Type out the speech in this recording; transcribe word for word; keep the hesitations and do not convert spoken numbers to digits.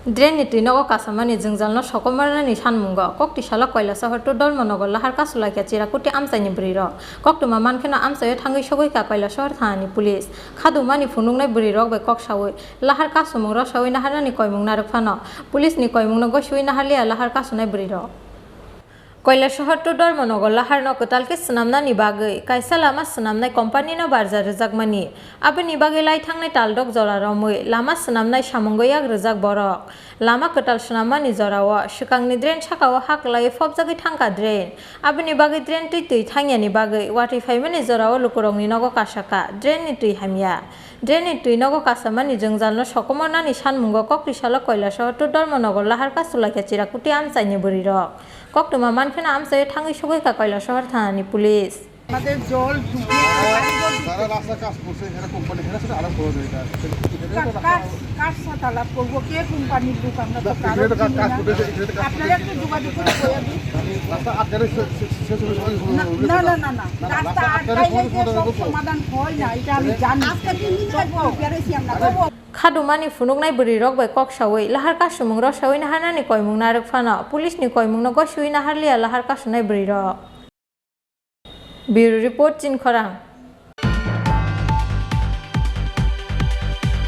Drain ni twi nogo kasamani jwngjalno sokomornani sanmungo Koktwisa Koilasohor to Dharmanagar Lahar Kasu laikha Chirakuti amchaini bwrwirok. Koktwma mankheno amchaio thangwi sogwi kha Koilasohor thanani police. Khadumani phunuknai bwrwirok bai kok sawi lahar kasumung rosawi naharnani koimung narwk phano, police ni koimungno gosiwi naharliya lahar kasunai bwrwirok. Koilasohor to Dharmanagar laharno kwtal khe swnamnani bagwi kaisa lama swnamnai company no barja rwjakmani. Aboni bagwi lai thangnai taldok jora romwi lama swnamnai samungwi yak rwjak borok. Lama kwtal swnammani jorao swkangni drain sakao ha kwlaiwi phobjagwi thangkha drain. Aboni bagwi drain twi twi thangyani bagwi watwi phaimani jorao lukurokni nogo kasakha, drain ni twi hamya. Drain ni twi nogo kasamani jwngjalno sokomornani sanmungo Koktwisa Koilasohor to Dharmanagar Lahar Kasu laikha Chirakuti amchaini bwrwirok. Koktwma mankheno amchaio thangwi sogwi kha Koilasohor thanani police. আমাদের জল ঢুকে বাড়িঘর ঢুকে। যারা রাস্তা কাজ করছে, এরা কোম্পানি, এরা সেটা আলাপ করে দেয়, এটা, এটা, এটা কা-, কার, কার সাথে আলাপ করবো? কে কোম্পানির লোক? আমরা তো না, কারোর এখানে তো কাজ, চিনি কাজ না। করতেছে, এখানে তো কাজ আপনারা করতেছে। একটু যোগাযোগ করে বলে দিন। রাস্তা আটকালে সে, সে, সে সময় সমাধান না, হবে না, না। না, না, না, না, রাস্তা রাস্তা আটকালে আটকাইলে কোনো যে সমাধান সব হবে না। সমাধান হয় না, এটা আমি জানি। আজকে তিন দিন ধরে তবুও, তবুও। Khadumani phunuknai bwrwirok bai kok sawi lahar kasumung rosawi naharnani koimung narwk phano, police ni koimungno gosiwi naharliya lahar kasunai bwrwirok. Bureau Report, Chinkhorang.